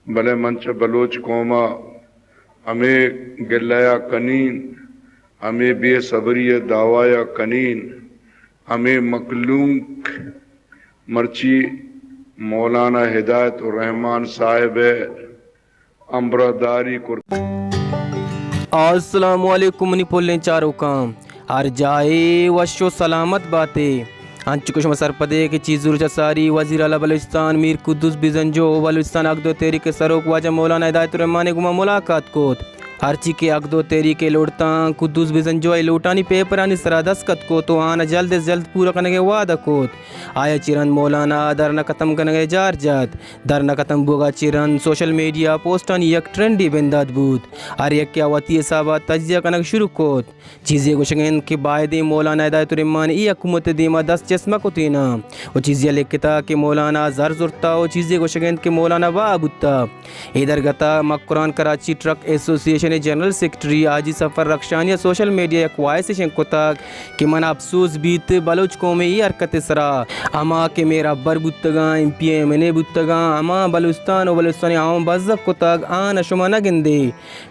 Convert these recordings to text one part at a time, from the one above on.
بلے من چہ بلوچ قوم ءَ ہمے گلہ ءَ کنین، ہمے بے صبری ءِ دعوی ءَ کنین، ہمے مخلوق مرچی مولانا ہدایت الرحمان صاحب ءِ ہمراہداری کرت۔ السلام علیکم منی پلیں چاروکاں، ہر جاہے وش و سلامت باتے۔ انچو کہ شما سرپدے کہ چیزور چہ ساری وزیر اعلی بلوچستان میر قدوس بزنجو و بلوچستان حق دو تحریک ءِ سروک واجہ مولانا ہدایت الرحمان ءَ گوما ملاقات کت۔ ہرچی کہ حق دو تحریک ءِ لوٹتاں قدوس بزنجو ءَ لوٹانی پیپرانی سرا دستخط کت و آناں جلد از جلد پورا کنگ ءِ وعدہ کت۔ آئی ءَ چہ رند مولانا ءَ دھرنا ختم کنگ ءِ جار جت۔ دھرنا ختم بوگ ءَ چہ رند سوشل میڈیا ءَ پوسٹانی یک ٹرینڈے بندات بوت۔ ہر یکے ءَ وتی حساب ءَ تجزیہ کنگ شروع کت۔ چیزے گوشگ ءَ انت کہ بائدیں مولانا ہدایت الرحمان ءَ اے حکومت ءِ دیما دست چست مہ کتیناں۔ و چیزے ءَ لکھتا کہ مولانا ءَ زر زرتا و چیزے گوشگ ءَ انت کہ مولانا بہا بوتا۔ اے درگت ءَ مکران کراچی ٹرک ایسوسی ایشن ءِ جنرل سیکرٹری حاجی سفر رخشانی ءَ سوشل میڈیا ءَ یک وائسے شنگ کتگ کہ من افسوس بیت بلوچ قوم ءِ اے حرکت ءِ سرا، ہما کہ مئے رھبر بوتگاں، M P A, M N A بوتگاں، ہما بلوچستان و بلوچستان ءِ عوام ءَ بزگ کتگ، آناں شما نہ گندے۔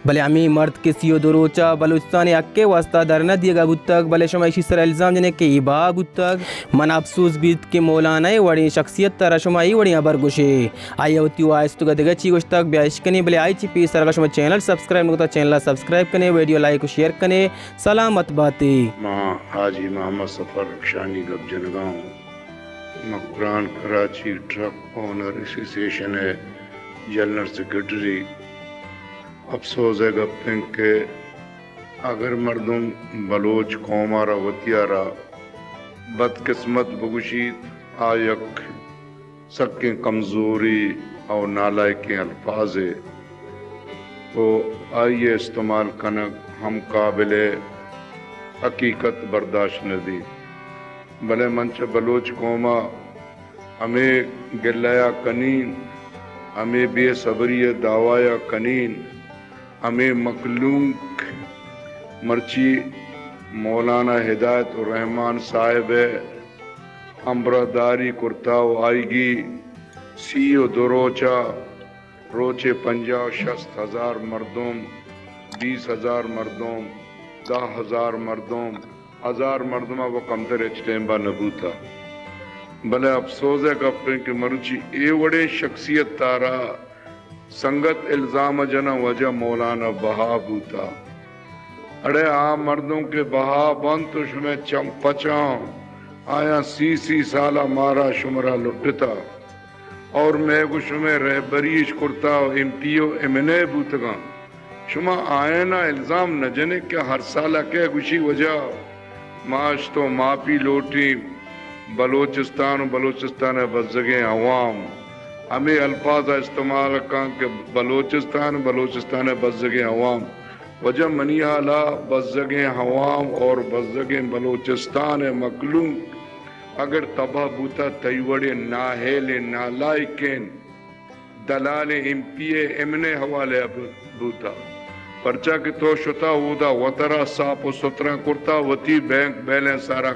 بلے ہمے مرد کہ سی و دو روچ ءَ بلوچستان ءِ حق ءِ واستہ دھرنا دیگ ءَ بوتگ، بلے شما ایشی سرا الزام جنے کہ اے بہا بوتگ۔ من افسوس بیت کہ مولانا ءِ وڑیں شخصیت ءَ را شما اے وڑیں ہبر گوشے۔ آئی ءَ وتی وائس ءِ توکا دگہ چی گوشتگ، بیا اشکنیں، بلے آئی چہ پیسر اگاں شما چینل سبسکرائب نہ کتگ، چینل ءَ سبسکرائب کنے، ویڈیو لائک و شیئر کنے۔ سلامت باتے۔ ما حاجی محمد سفر رخشانی گپ جنگا اوں۔ مکران کراچی ٹرک اونر ایسوسی ایشن ءِ جنرل سیکرٹری۔ افسوز ءِ گپ انت کہ اگر مردم بلوچ قوم ءَ را وتی ءَ را بدقسمت بگوشیت، آ یک سکیں کمزوری او نالائکیں الفاظے و آئی ءِ استعمال کنگ ہم قابل حقیقت برداشت نہ بیت۔ بلے من چہ بلوچ قوم ءَ ہمے گلہ ءَ کنین، ہمے بے صبری ءِ دعوی ءَ کنین، ہمے مخلوق مرچی مولانا ہدایت الرحمان صاحب ءِ ہمراہداری کرتا و آئیگی سی و دو روچ ءَ روچے پنجاہ و شست ہزار مردم، بیس ہزار مردم، دہ ہزار مردم، ہزار مردم ءَ و کمتر ہچ ٹیمبا نہ بوتا۔ بلے افسوز ءِ گپ انت کہ مرچی اے وڑیں شخصیت ءَ را سنگت الزام ءَ جناں واجہ مولانا بہا بوتا۔ اڑے آ مردم کہ بہا بنت و شمئے چم پچاں، آیاں سی سی سال ءَ مارا شمرا لٹتا اور مئے گوں شمئے رہبری اش کرتا و ایم پی او ایم این اے بوتگاں۔ شما آیانا الزام نہ جنے کہ ہر سال ءَ کہ گوشی واجہ ما اشتو معافی لوٹیں بلوچستان و بلوچستان ءِ بزگیں عوام۔ ہمے الفاظ ءَ استعمال کن کہ بلوچستان، بلوچستان ءِ بزگیں عوام۔ واجہ منی ہیال ءَ بزگیں عوام اور بزگیں بلوچستان ءِ مخلوق اگر تباہ بوتا، تئی وڑیں نااہلیں، نالائکیں دلالیں M P A M N A حوالہ ءَ بوتا، پرچا کہ تو شتا اودا وترا ساپ و سترا کرتا، وتی بینک بیلنس ءَ را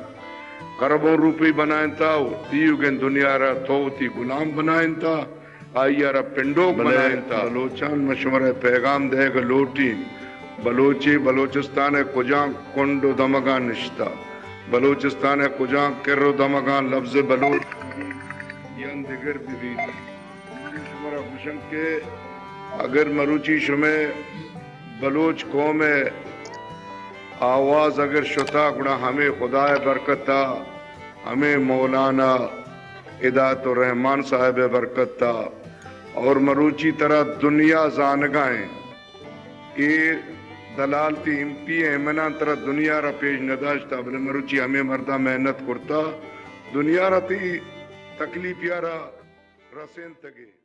کربوں روپی بنائینتا و تیوگیں دنیا ءَ را تو وتی غلام بنائینتا، آئی ءَ را پنڈوک بنائینتا۔ بلوچان، من شمارا پیغام دئیگ ءَ لوٹیں، بلوچے بلوچستان ءِ کجام کنڈ و دمگاں نشتا، بلوچستان ءِ کجام کر و دمگاں لبز بلوچ یا دگر بہ بیت۔ شمارا گوشن کہ اگر مروچی شمئے بلوچ قوم ءِ آواز اگر شتا، گڑا ہمے خدا ءِ برکت ءَ، ہمے مولانا ہدایت الرحمان صاحب ءِ برکت ءَ، اور مروچی ترا دنیا زانگا ایں۔ اے دلال تی M P A M N A ترا دنیا را پیش نداشتا، بلے مروچی ہمے مردا محنت کرتا، دنیا را تی تکلیف ءَ را رسینتگے۔